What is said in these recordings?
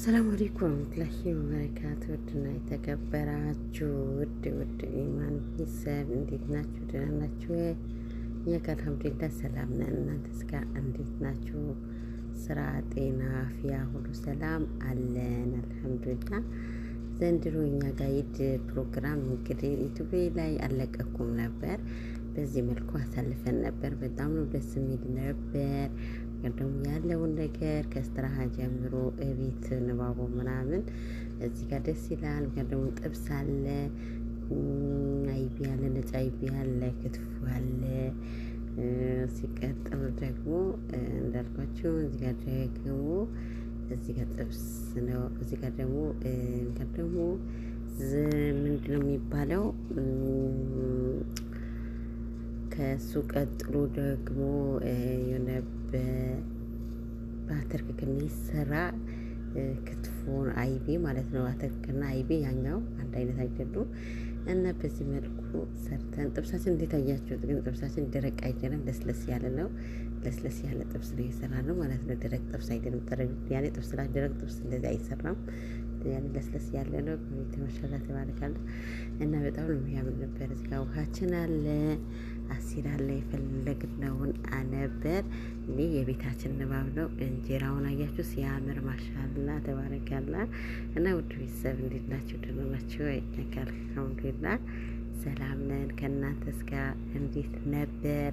ሰላም አለይኩም ወራህመቱላሂ ወበረካቱ። ውድና የተከበራችሁ ውድ ውድ ኢማን ቤተሰብ እንዴት ናችሁ? ደህና ናችሁ? እኛ ጋር አልሐምዱሊላህ ሰላም ነን። እናንተስ ጋር እንዴት ናችሁ? ስራ፣ ጤና፣ አፍያ ሁሉ ሰላም አለን አልሐምዱሊላህ። ዘንድሮ እኛ ጋር ኢድ ፕሮግራም እንግዲህ ዩቲዩብ ላይ አልለቀኩም ነበር። በዚህ መልኩ አሳልፈን ነበር። በጣም ነው ደስ የሚል ነበር። ደግሞ ያለውን ነገር ከስትራሃ ጀምሮ እቤት ንባቡ ምናምን እዚህ ጋር ደስ ይላል። ምክንያት ደግሞ ጥብስ አለ፣ አይቢ አለ፣ ነጭ አይቢ አለ፣ ክትፎ አለ። ሲቀጥል ደግሞ እንዳልኳችሁ እዚህ ጋር ደግሞ እዚህ ጋር ጥብስ ነው። እዚህ ጋር ደግሞ ደግሞ ምንድነው የሚባለው? ከሱ ቀጥሎ ደግሞ የሆነ በአተርክክ የሚሰራ ክትፎ አይቤ ማለት ነው። አተርክና አይቤ ያኛው አንድ አይነት አይደሉም። እና በዚህ መልኩ ሰርተን ጥብሳችን እንዴት አያችሁት? ግን ጥብሳችን ደረቅ አይደለም፣ ለስለስ ያለ ነው። ለስለስ ያለ ጥብስ ነው የሰራ ነው ማለት ነው። ደረቅ ጥብስ አይደለም። ያኔ ጥብስ ላይ ደረቅ ጥብስ እንደዚህ አይሰራም። ያኔ ለስለስ ያለ ነው። የተመሸላ ተባረካለ እና በጣም ነው የሚያምር ነበር። እዚህ ጋር ውሃችን አለ፣ አሲር አለ፣ የፈለግነውን አነበር። ይህ የቤታችን ንባብ ነው። እንጀራውን አያችሁ ሲያምር፣ ማሻላ ተባረካላ። እና ውድ ቤተሰብ እንዴት ናችሁ? ደህና ናችሁ? አልሐምዱሊላህ ሰላም ነን። ከእናንተስ ጋር እንዴት ነበር?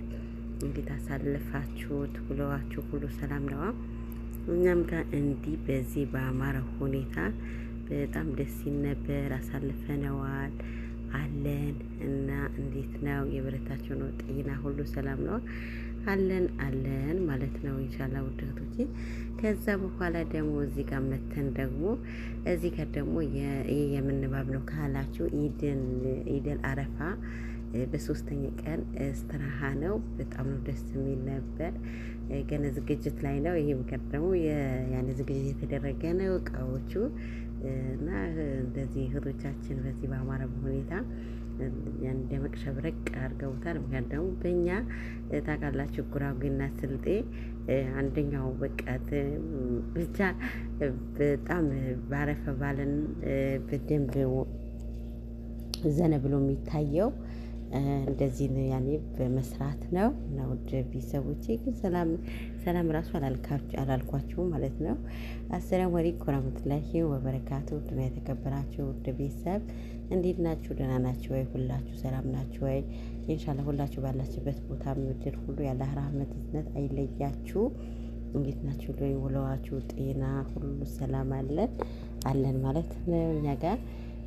እንዴት አሳልፋችሁት? ውለዋችሁ ሁሉ ሰላም ነዋ? እኛም ጋር እንዲህ በዚህ በአማረ ሁኔታ በጣም ደስ ይል ነበር። አሳልፈነዋል አለን እና እንዴት ነው የበረታችሁ ነው? ጤና ሁሉ ሰላም ነው? አለን አለን ማለት ነው። ኢንሻአላህ ውድ እህቶቼ፣ ከዛ በኋላ ደግሞ እዚህ ጋር መተን ደግሞ እዚህ ጋር ደግሞ ይሄ የምንባብ ነው ካላችሁ ኢደል አረፋ በሶስተኛ ቀን ስትራሃ ነው። በጣም ነው ደስ የሚል ነበር። ገና ዝግጅት ላይ ነው። ይሄ ምክር ደግሞ ያኔ ዝግጅት የተደረገ ነው እቃዎቹ እና እንደዚህ እህቶቻችን በዚህ በአማረ ሁኔታ ያን ደመቅ ሸብረቅ አድርገውታል። ምክንያት ደግሞ በእኛ ታውቃላችሁ ጉራጌና ስልጤ አንደኛው በቃ ብቻ በጣም ባረፈ ባለን በደንብ ዘነ ብሎ የሚታየው እንደዚህ ነው፣ ያኔ በመስራት ነው። እና ውድ ቤተሰቦቼ ግን ሰላም ሰላም ራሱ አላልኳችሁም ማለት ነው። አሰላሙ አለይኩም ወራህመቱላሂ ወበረካቱ። ውድና የተከበራችሁ ውድ ቤተሰብ እንዴት ናችሁ? ደህና ናችሁ ወይ? ሁላችሁ ሰላም ናችሁ ወይ? ኢንሻአላህ ሁላችሁ ባላችሁበት ቦታ ምድር ሁሉ ያለ ረህመት እዝነት አይለያችሁ። እንዴት ናችሁ? ውለዋችሁ ጤና ሁሉ ሰላም አለን አለን ማለት ነው። እኛ ጋር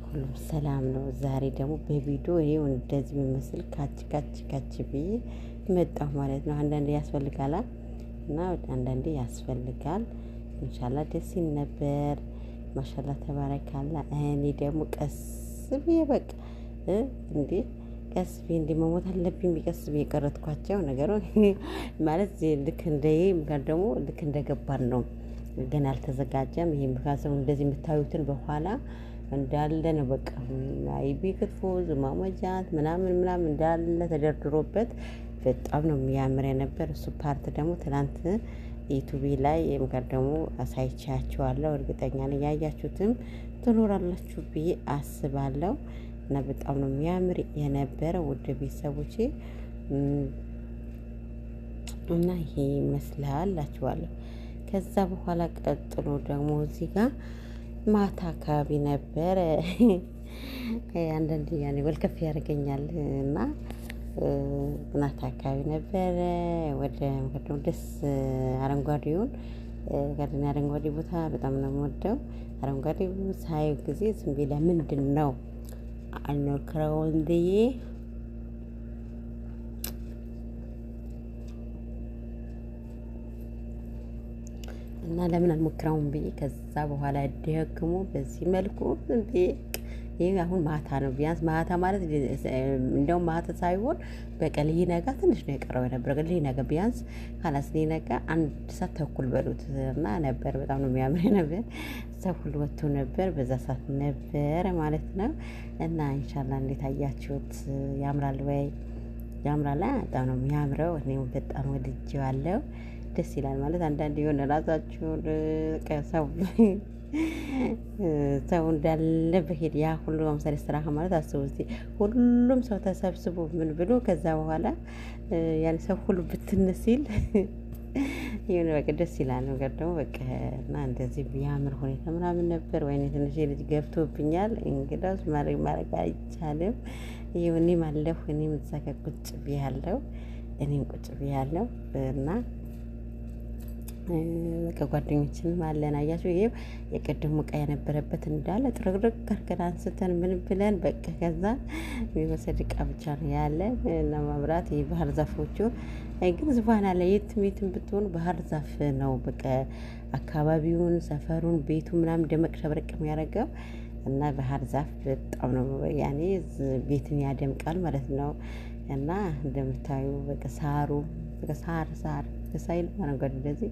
ሁሉም ሰላም ነው። ዛሬ ደግሞ በቪዲዮ ይሄው እንደዚህ የሚመስል ካች ካች ካች ብዬ መጣሁ ማለት ነው። አንዳንዴ ያስፈልጋል እና አንዳንዴ ያስፈልጋል። ኢንሻአላህ ደስ ይል ነበር። ማሻላ ተባረካላ። እኔ ደግሞ ቀስ ብዬ በቃ እንዴ ቀስ ብዬ እንዴ መሞት አለብኝ ቀስ ብዬ ቀረጥኳቸው ነገሩ ማለት ልክ እንደ ጋር ደግሞ ልክ እንደገባን ነው። ገና አልተዘጋጀም። ይሄ ምካሰው እንደዚህ የምታዩትን በኋላ እንዳለ ነው። በቃ አይቢ ክትፎ ዝማሞጃት ምናምን ምናምን እንዳለ ተደርድሮበት በጣም ነው የሚያምር የነበር። እሱ ፓርት ደግሞ ትናንት ዩቱቢ ላይ ጋር ደግሞ አሳይቻችኋለሁ። እርግጠኛ ነኝ ያያችሁትም ትኖራላችሁ ብዬ አስባለሁ። እና በጣም ነው የሚያምር የነበረ ውድ ቤተሰቦቼ እና ይሄ ይመስላል እላችኋለሁ። ከዛ በኋላ ቀጥሎ ደግሞ እዚህ ጋር ማታ አካባቢ ነበር። አንዳንድ ያኔ ወልከፍ ያደርገኛል እና ማታ አካባቢ ነበረ። ወደ ደስ አረንጓዴውን ጋርደን አረንጓዴ ቦታ በጣም ነው የምወደው። አረንጓዴ ሳየው ጊዜ ዝም ብዬ ለምንድን ነው አልሞክረውም ብዬ እና ለምን አልሞክረውም ብዬ ከዛ በኋላ ደግሞ በዚህ መልኩ ዝም ብዬ ይህ አሁን ማታ ነው። ቢያንስ ማታ ማለት እንደውም ማታ ሳይሆን በቃ ሊነጋ ትንሽ ነው የቀረው የነበረ። ሊነጋ ቢያንስ ካላስ ሊነጋ 1 ሰዓት ተኩል በሉት እና ነበር። በጣም ነው የሚያምር ነበር። ሰው ሁሉ ወጥቶ ነበር በዛ ሰዓት ነበር ማለት ነው። እና ኢንሻአላህ እንዴት አያችሁት? ያምራል ወይ? ያምራል። በጣም ነው የሚያምረው። እኔም በጣም ወድጄዋለሁ። ደስ ይላል ማለት አንዳንድ የሆነ ራሳችሁን ከሰው ሰው እንዳለ በሄድ ያ ሁሉ ምሳሌ ስራ ማለት አስቡ እስቲ፣ ሁሉም ሰው ተሰብስቦ ምን ብሎ ከዛ በኋላ ያን ሰው ሁሉ ብትን ሲል የሆነ በቃ ደስ ይላል። ነገር ደግሞ በቃ እና እንደዚህ ቢያምር ሁኔታ ምናምን ነበር። ወይኔ ትንሽ ልጅ ገብቶብኛል። እንግዳውስ ማድረግ ማድረግ አይቻልም። ይኸው እኔም አለሁ፣ እኔም እዛ ጋር ቁጭ ብያለሁ፣ እኔም ቁጭ ብያለሁ እና በቃ ጓደኞችንም አለን። አያችሁ ይሄ የቅድሙ እቃ የነበረበት እንዳለ ጥርግርግ አድርገን አንስተን ምን ብለን በቃ ከዛ የሚወሰድ እቃ ብቻ ነው ያለ። እና መብራት የባህር ዛፎቹ ግን ዝባን አለ፣ የትም የትም ብትሆኑ ባህር ዛፍ ነው። በቃ አካባቢውን፣ ሰፈሩን፣ ቤቱ ምናምን ደመቅ ሸብረቅ የሚያደርገው እና ባህር ዛፍ በጣም ነው ያኔ ቤትን ያደምቃል ማለት ነው። እና እንደምታዩ በቃ ሳሩ በቃ ሳር ሳር ሳይል አረንጓዴ እንደዚህ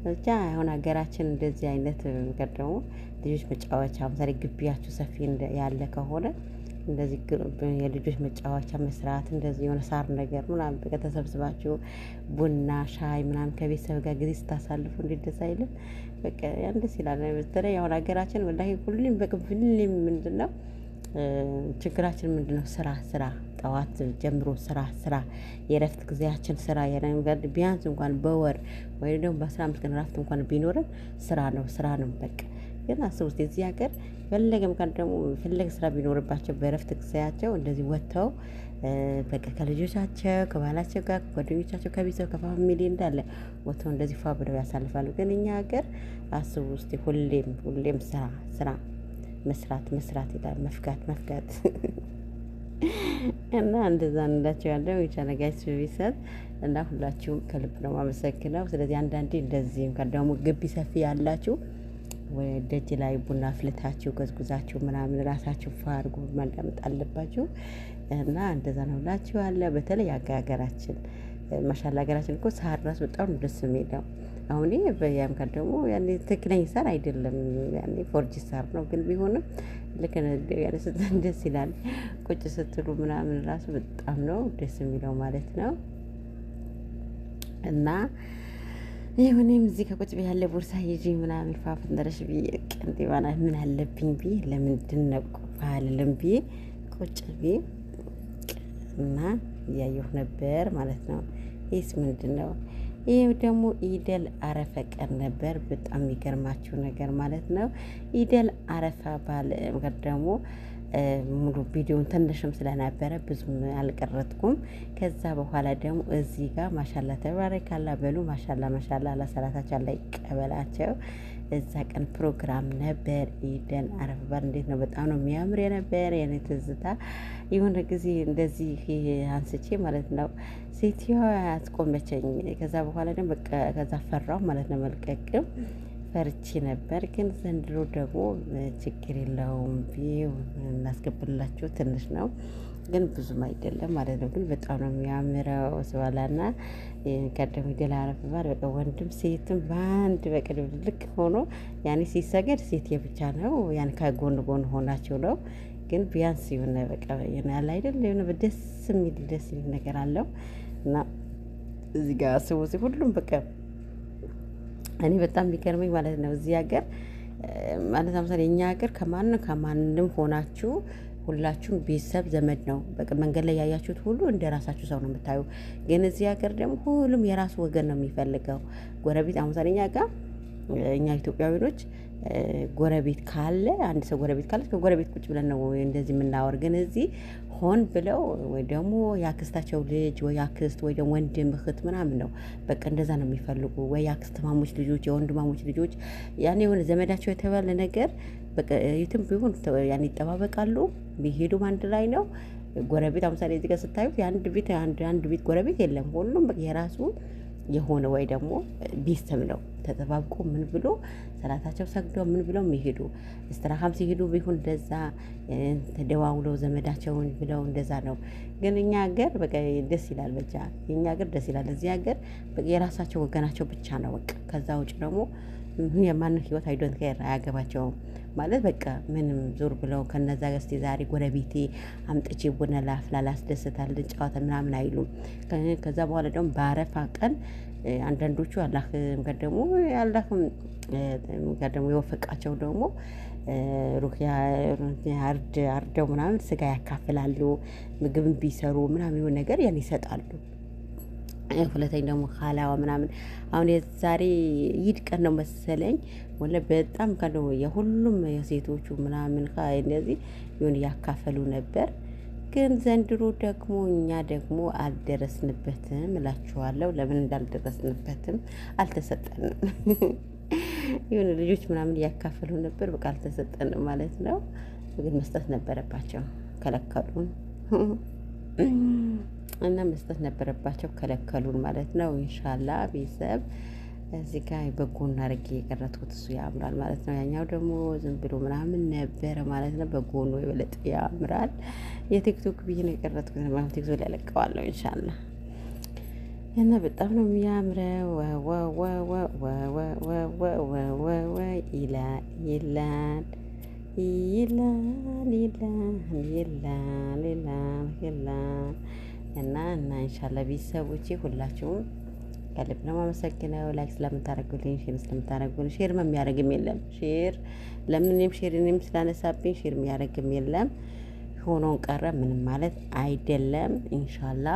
ብቻ። አሁን ሀገራችን እንደዚህ አይነት ነገር ደግሞ ልጆች መጫወቻ ምሳሌ ግቢያችሁ ሰፊ ያለ ከሆነ እንደዚህ የልጆች መጫወቻ መስራት፣ እንደዚህ የሆነ ሳር ነገር ምናምን በቃ ተሰብስባችሁ ቡና ሻይ ምናምን ከቤተሰብ ጋር ጊዜ ስታሳልፉ እንዴት ደስ አይልም? በቃ ያን ደስ ይላል። በተለይ አሁን ሀገራችን ወላሂ ሁሌም በቃ ሁሌም ምንድነው ችግራችን? ምንድነው? ስራ ስራ፣ ጠዋት ጀምሮ ስራ ስራ፣ የእረፍት ጊዜያችን ስራ። ቢያንስ እንኳን በወር ወይ ደግሞ በ15 ቀን እረፍት እንኳን ቢኖረን ስራ ነው፣ ስራ ነው። በቃ ግን አስቡት የዚህ ሀገር ፈለገ እንኳን ደግሞ ፈለገ ስራ ቢኖርባቸው በእረፍት ጊዜያቸው እንደዚህ ወጥተው በቃ ከልጆቻቸው፣ ከባላቸው ጋር፣ ከጓደኞቻቸው፣ ከቤተሰብ፣ ከ family እንዳለ ወጥተው እንደዚህ ፏ ብለው ያሳልፋሉ። ግን እኛ ሀገር አስቡ እስቲ ሁሌም ሁሌም ስራ ስራ፣ መስራት መስራት ይላል፣ መፍጋት መፍጋት እና እንደዛ እንላቸው ያለው የቻለ guys ቤተሰብ እና ሁላችሁም ከልብ ነው የማመሰግነው። ስለዚህ አንዳንዴ እንደዚህ እንኳን ደግሞ ግቢ ሰፊ ያላችሁ ደጅ ላይ ቡና አፍልታችሁ ገዝጉዛችሁ ምናምን ራሳችሁ ፏ አድርጉ ማዳመጥ አለባችሁ። እና እንደዛ ነው እላችኋለሁ። በተለይ ሀገራችን ማሻላ ሀገራችን እኮ ሳር ራሱ በጣም ደስ የሚለው። አሁን ይሄ በያም ካል ደግሞ ያኔ ትክክለኛ ሳር አይደለም፣ ያኔ ፎርጅ ሳር ነው። ግን ቢሆንም ልክ ያኔ ደስ ይላል። ቁጭ ስትሉ ምናምን ራሱ በጣም ነው ደስ የሚለው ማለት ነው። እና ይሁንም እዚህ ከቁጭ ብዬ ያለ ቦርሳ ይዤ ምናምን ፋፍ እንደረሽ ብዬ ቅንጤ ባና ምን አለብኝ ብዬ ለምንድን ነው ባልልም ብዬ ቁጭ ብዬ እና እያየሁ ነበር ማለት ነው። ይህስ ምንድን ነው? ይህ ደግሞ ኢደል አረፈ ቀን ነበር። በጣም የሚገርማችሁ ነገር ማለት ነው። ኢደል አረፋ ባል ደግሞ ሙሉ ቪዲዮን ትንሽም ስለነበረ ብዙም አልቀረጥኩም። ከዛ በኋላ ደግሞ እዚህ ጋር ማሻላ ተባረካላ በሉ፣ ማሻላ ማሻላ፣ አላ ሰላታቸው አላ ይቀበላቸው። እዛ ቀን ፕሮግራም ነበር። ኢደል አረፋ በዓል እንዴት ነው? በጣም ነው የሚያምር የነበር። የኔ ትዝታ የሆነ ጊዜ እንደዚህ አንስቼ ማለት ነው ሴትዮዋ አስቆመቸኝ። ከዛ በኋላ ደግሞ በቃ ከዛ ፈራሁ ማለት ነው፣ መልቀቅም ፈርቼ ነበር። ግን ዘንድሮ ደግሞ ችግር የለውም ቪው እናስገብላችሁ፣ ትንሽ ነው ግን ብዙም አይደለም ማለት ነው። ግን በጣም ነው የሚያምረው ስባላና ቀደም ኢደል አረፋ በዓል በቃ ወንድም ሴትም በአንድ በቃ ልክ ሆኖ ያኔ ሲሰገድ ሴት የብቻ ነው፣ ያን ከጎን ጎን ሆናቸው ነው። ግን ቢያንስ የሆነ በቃ ያለ አይደል የሆነ ደስ የሚል ደስ የሚል ነገር አለው። እና እዚህ ጋር አስቡ ሁሉም በቃ እኔ በጣም የሚገርመኝ ማለት ነው እዚህ ሀገር ማለት ለምሳሌ እኛ ሀገር ከማንም ከማንም ሆናችሁ ሁላችሁም ቤተሰብ ዘመድ ነው። በቃ መንገድ ላይ ያያችሁት ሁሉ እንደ ራሳችሁ ሰው ነው የምታዩ። ግን እዚህ ሀገር ደግሞ ሁሉም የራሱ ወገን ነው የሚፈልገው። ጎረቤት አሁን ምሳሌ እኛ ጋር እኛ ኢትዮጵያዊኖች ጎረቤት ካለ፣ አንድ ሰው ጎረቤት ካለ ከጎረቤት ቁጭ ብለን ነው እንደዚህ የምናወር። ግን እዚህ ሆን ብለው ወይ ደግሞ የአክስታቸው ልጅ ወይ አክስት ወይ ደግሞ ወንድም እህት ምናምን ነው፣ በቃ እንደዛ ነው የሚፈልጉ። ወይ የአክስት ማሞች ልጆች፣ የወንድማሞች ልጆች፣ ያኔ የሆነ ዘመዳቸው የተባለ ነገር በቃ የትም ቢሆን ያን ይጠባበቃሉ። ቢሄዱም አንድ ላይ ነው። ጎረቤት አሁን ምሳሌ እዚህ ጋር ስታዩት የአንድ ቤት አንድ ቤት ጎረቤት የለም። ሁሉም በቃ የራሱ የሆነ ወይ ደግሞ ቤተሰብ ነው ተጠባብቆ ምን ብሎ ሰላታቸው ሰግደው ምን ብለው የሚሄዱ፣ እስትራሃም ሲሄዱ ቢሆን እንደዛ ተደዋውለው ዘመዳቸውን ብለው እንደዛ ነው። ግን እኛ ሀገር በቃ ደስ ይላል። ብቻ የኛ ሀገር ደስ ይላል። እዚህ ሀገር በቃ የራሳቸው ወገናቸው ብቻ ነው በቃ። ከዛ ውጭ ደግሞ የማንን ህይወት I don't care፣ አያገባቸውም። ማለት በቃ ምንም ዞር ብለው ከነዛ ጋር እስቲ ዛሬ ጎረቤቴ አምጥቼ ቡና ላፍላ ላስደስታል ጨዋታ ምናምን አይሉም። ከዛ በኋላ ደግሞ በአረፋ ቀን አንዳንዶቹ አላህ ጋር ደግሞ አላህ ጋር ደግሞ የወፈቃቸው ደግሞ ሩህያ አርድ አርደው ምናምን ስጋ ያካፍላሉ። ምግብም ቢሰሩ ምናምን የሆነ ነገር ያን ይሰጣሉ። ሁለተኛ ደግሞ ካላዋ ምናምን አሁን የዛሬ ኢድ ቀን ነው መሰለኝ ወለ በጣም ከደሞ የሁሉም የሴቶቹ ምናምን እንደዚህ ይሁን ያካፈሉ ነበር። ግን ዘንድሮ ደግሞ እኛ ደግሞ አልደረስንበትም እላችኋለሁ። ለምን እንዳልደረስንበትም አልተሰጠንም። የሆነ ልጆች ምናምን እያካፈሉ ነበር። በቃ አልተሰጠንም ማለት ነው። ግን መስጠት ነበረባቸው፣ ከለከሉን እና መስጠት ነበረባቸው፣ ከለከሉን ማለት ነው። ኢንሻላ ቤተሰብ እዚህ ጋር በጎን አድርጌ የቀረጥኩት እሱ ያምራል ማለት ነው። ያኛው ደግሞ ዝም ብሎ ምናምን ነበረ ማለት ነው። በጎኑ የበለጠ ያምራል። የቲክቶክ ብዬ ነው የቀረጥኩት። ቲክቶክ ላይ ለቀዋለሁ ኢንሻላ እና በጣም ነው የሚያምረው። ወወወወወወወወ ይላል ይላል ይላል ይላል ይላል ይላል ይላል እና ኢንሻላ ቤተሰቦቼ ሁላችሁም ከልብ ነው የማመሰግነው። Like ስለምታደርጉልኝ፣ share ስለምታደርጉልኝ፣ share የሚያደርግም የለም፣ share ለምን እኔም share እኔም ስላነሳብኝ share የሚያደርግም የለም። ሆኖን ቀረ ምንም ማለት አይደለም ኢንሻላ።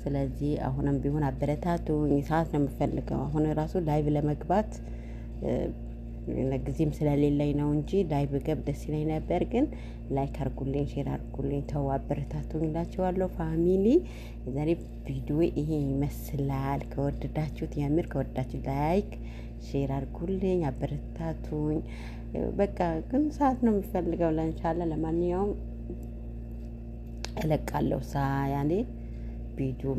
ስለዚህ አሁንም ቢሆን አበረታቱኝ። ሰዓት ነው የምፈልገው። አሁን ራሱ live ለመግባት ጊዜም ስለሌለኝ ነው እንጂ live ገብ ደስ ይለኝ ነበር። ግን like አርጉልኝ፣ share አርጉልኝ፣ ተው አበረታቱኝ እላችኋለሁ። Family የዛሬ ቪዲዮ ይሄ ይመስላል። ከወደዳችሁት የምር ከወደዳችሁት like share አርጉልኝ፣ አበረታቱኝ። በቃ ግን ሰዓት ነው የሚፈልገው ለእንሻላ። ለማንኛውም እለቃለሁ ሳ ያኔ ቪዲዮ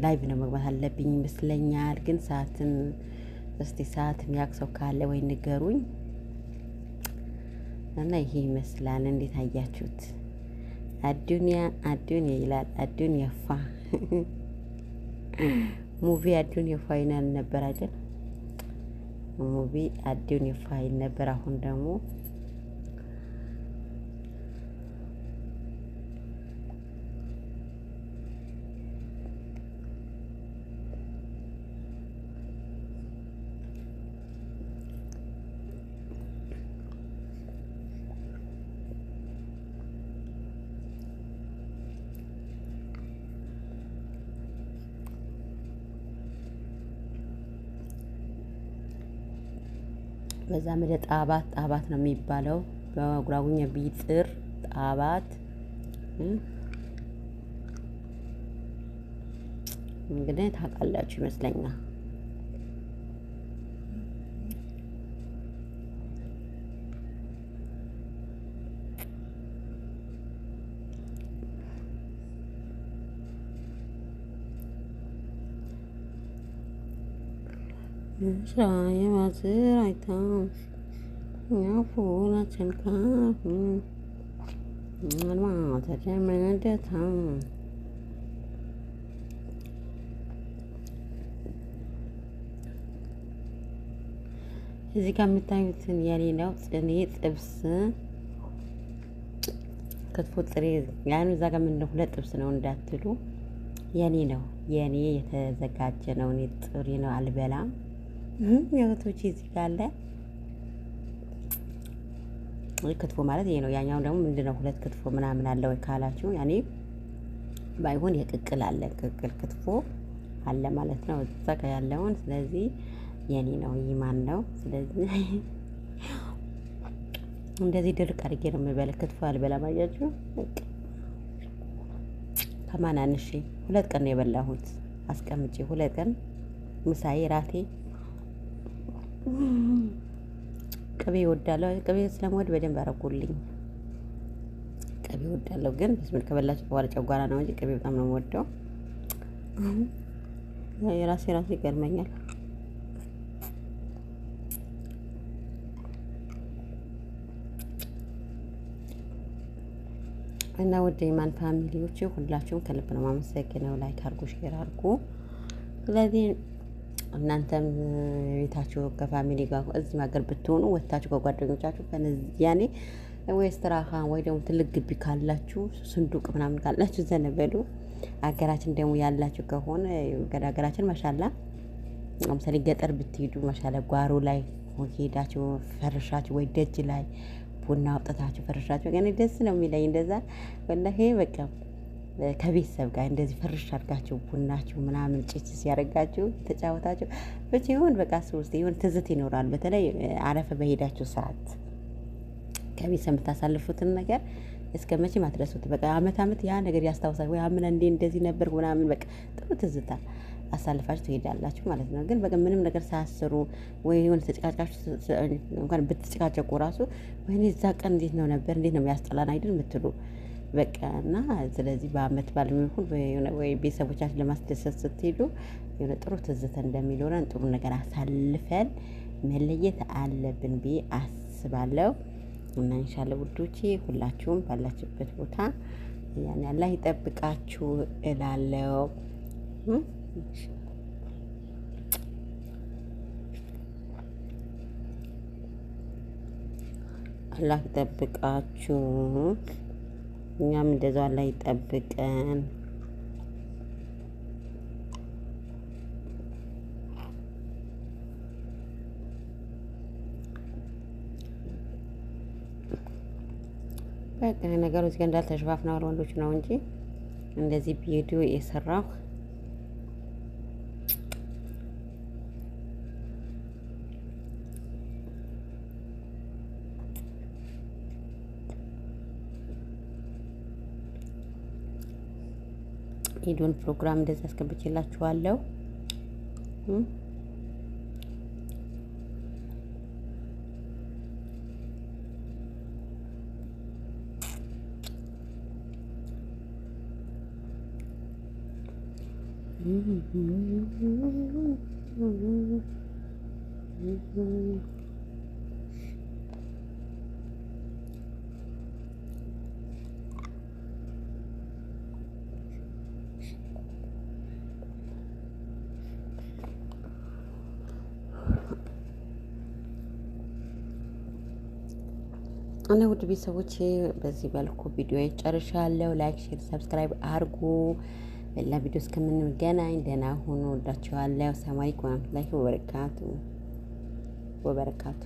live ነው መግባት አለብኝ ይመስለኛል። ግን ሰዓትን እስቲ ሰዓት የሚያውቅ ሰው ካለ ወይ ንገሩኝ። እና ይሄ ይመስላል። እንዴት አያችሁት? አዱንያ አዱንያ ይላል። አዱንያ ፋ movie አዱንያ final ነበር አይደል? Movie አዱንያ ፋይል ነበር። አሁን ደግሞ በዛ ምደ ጣባት ጣባት ነው የሚባለው በጉራጉኛ ቢጥር ጣባት። እንግዲህ ታውቃላችሁ ይመስለኛል። እዚህ ጋር የምታዩትን የኔ ነው ጽኔ ጥብስ ክትፎ ጥሬ ያን እዛ ጋር ምንድነው ሁለት ጥብስ ነው እንዳትሉ፣ የኔ ነው፣ የኔ የተዘጋጀ ነው። እኔ ጥሬ ነው አልበላም። የእህቶቼ እዚህ ጋር አለ ክትፎ ማለት ይሄ ነው። ያኛው ደግሞ ምንድነው ሁለት ክትፎ ምናምን አለ ወይ ካላችሁ፣ ያኔ ባይሆን የቅቅል አለ፣ ቅቅል ክትፎ አለ ማለት ነው እዛ ጋር ያለውን። ስለዚህ የኔ ነው፣ ይማን ነው። ስለዚህ እንደዚህ ድርቅ አድርጌ ነው የምበላ፣ ክትፎ አልበላም። አያችሁ ከማን አንሺ 2 ቀን ነው የበላሁት አስቀምጬ 2 ቀን ምሳዬ ራቴ። ቅቤ እወዳለሁ። ቅቤ ስለምወድ በደንብ አደረጉልኝ። ቅቤ እወዳለሁ፣ ግን በስመ ከበላችሁ በኋላ ጨጓራ ነው እንጂ ቅቤ በጣም ነው የምወደው። የራሴ ራሴ ይገርመኛል። እና ወደ ኢማን family ዎች ሁላችሁም ከልብ ነው የማመሰግነው። Like አድርጉ፣ share አድርጉ። ስለዚህ እናንተም ቤታችሁ ከ family ጋር እዚህ ሀገር ብትሆኑ ወጥታችሁ ከጓደኞቻችሁ ያኔ ወይ استراحة ወይ ደግሞ ትልቅ ግቢ ካላችሁ صندوق ምናምን ካላችሁ ዘነበሉ። ሀገራችን ደግሞ ያላችሁ ከሆነ ሀገራችን ما شاء الله ለምሳሌ ገጠር ብትሄዱ ما شاء الله ጓሮ ላይ ሄዳችሁ ፈርሻችሁ ወይ ደጅ ላይ ቡና አውጥታችሁ ፈርሻችሁ እኔ ደስ ነው የሚለኝ እንደዛ ወላሂ። በቃ ከቤተሰብ ጋር እንደዚህ ፈርሽ አድርጋችሁ ቡናችሁ ምናምን ጭስ ሲያደርጋችሁ ተጫወታችሁ ብቻ ይሁን በቃ ሶስት ይሁን ትዝት ይኖራል። በተለይ አረፈ በሄዳችሁ ሰዓት ከቤተሰብ የምታሳልፉትን ነገር እስከ መቼም አትረሱት። በቃ አመት አመት ያ ነገር ያስታውሳል። ወይ አምና እንዴ እንደዚህ ነበር ምናምን በቃ ጥሩ ትዝታ አሳልፋችሁ ትሄዳላችሁ ማለት ነው። ግን በቃ ምንም ነገር ሳያስሩ ወይ የሆነ ተጨቃጭቃችሁ እንኳን ብትጨቃጨቁ ራሱ ወይኔ እዛ ቀን እንዴት ነው ነበር እንዴት ነው የሚያስጠላን አይደል የምትሉ በቃ እና ስለዚህ በአመት በዓል ይሁን ወይ ቤተሰቦቻችን ለማስደሰት ስትሄዱ የሆነ ጥሩ ትዝታ እንደሚኖረን ጥሩ ነገር አሳልፈን መለየት አለብን ብዬ አስባለሁ። እና إن شاء الله ውዶቼ ሁላችሁም ባላችሁበት ቦታ ያን አላህ ይጠብቃችሁ እላለሁ። አላህ ይጠብቃችሁ። እኛም እንደዛው አላህ ይጠብቀን። በቃ ነገሩ እዚህ ጋር እንዳልተሸፋፍነዋል ወንዶች ነው እንጂ እንደዚህ ቪዲዮ የሰራሁ ቪዲዮን ፕሮግራም እንደዚህ አስገብቼላችኋለሁ። እና ውድ ቤተሰቦቼ በዚህ መልኩ ቪዲዮ ጨርሻለሁ። Like፣ share፣ subscribe አርጉ። በሌላ ቪዲዮ እስከምንገናኝ ደህና ሁኑ። ወዳችኋለሁ። سلام عليكم ورحمة الله وبركاته ወበረካቱ።